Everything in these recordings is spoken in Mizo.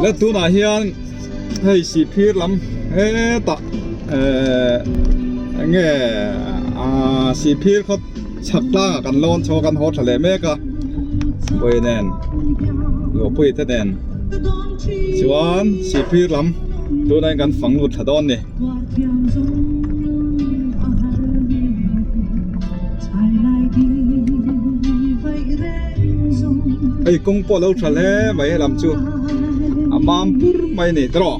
Le tunah hian hei sihphir lam hetah ehh eng nge ahh sihphir khaw chhak tlangah kan lawn chho a kan haw tha leh mek a pawih nen luahpui te nen chuan sihphir lam tunah hian kan fang lut thla dawn a ni. Hei kawng pawh a lo tha hle mai helam chu a mam pur mai a ni tawh.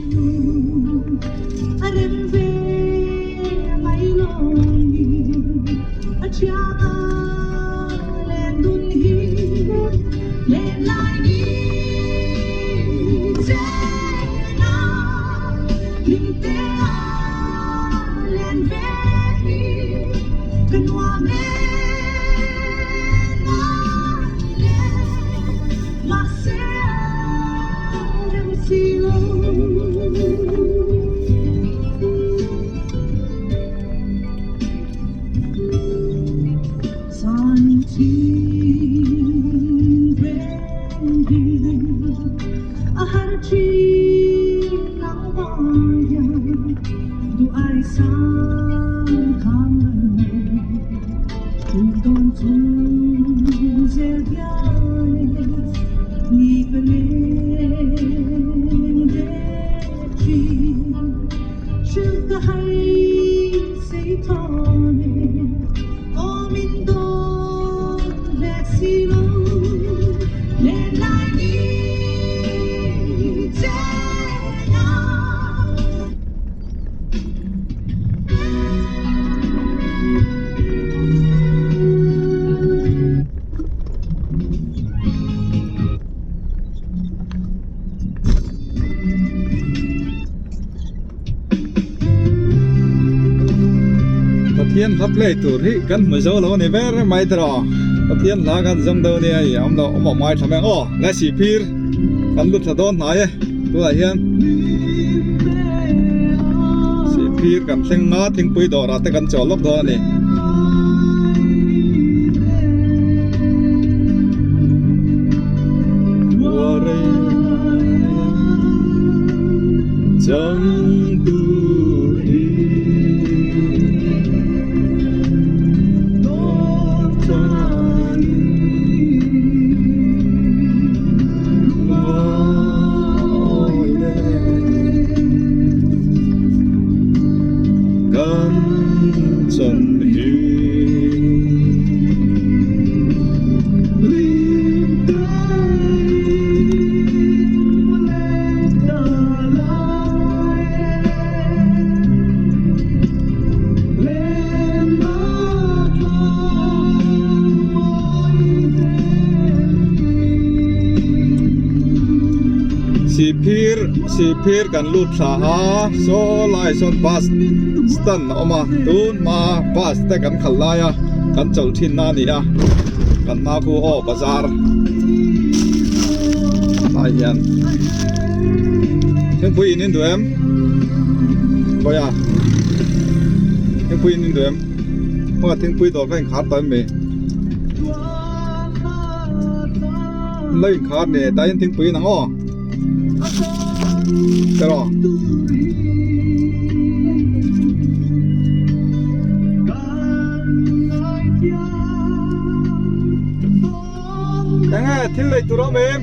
Pathian hla play tur hi kan hmu zo lo a ni ber mai tawh Pathian hla kan zawng deuh ania hei awm loh awm awm ngai tha mai ang aw lai sihphir kan lut thla dawn hnai e tunah hian sihphir kan thleng nga thingpui dawrah te kan chawl lawk dawn a ni. Sihphir sihphir kan lut thla a saw lai sawn bus stand a awm a tun hma bus te kan khalh lai a kan chawlh thin na a ni a kan hma khu aw bazar lai hian thingpui in in duh em khawi a thingpui in in duh em khawnga thingpui dawr kha inkhar tawh em mi lo inkhar ni tah hian thingpui in ang aw tiraw. Enge thil lei tur a awm em?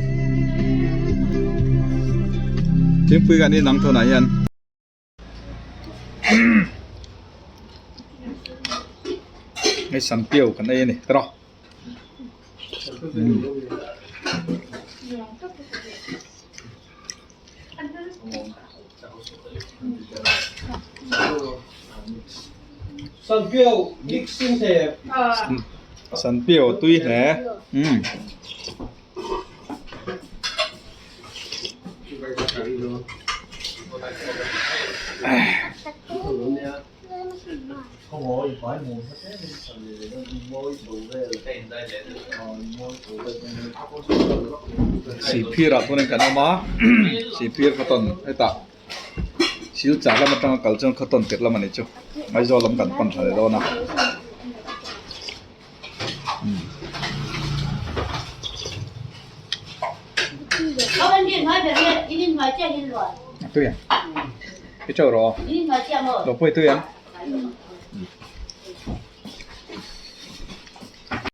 Thingpui kan inang thunah hian hei sanpiau kan ei a ni tiraw. Sanpiau tui hle umm. Sihphir ah chuanin kan awm a sihphir khaw tawn hetah silchar lam atanga kal chuan khaw tawn tirh lam a nih chu Aizawl lam kan pan tha leh dawn a. A tui ang. I chauh rawh aw. Lo pawi tui ang.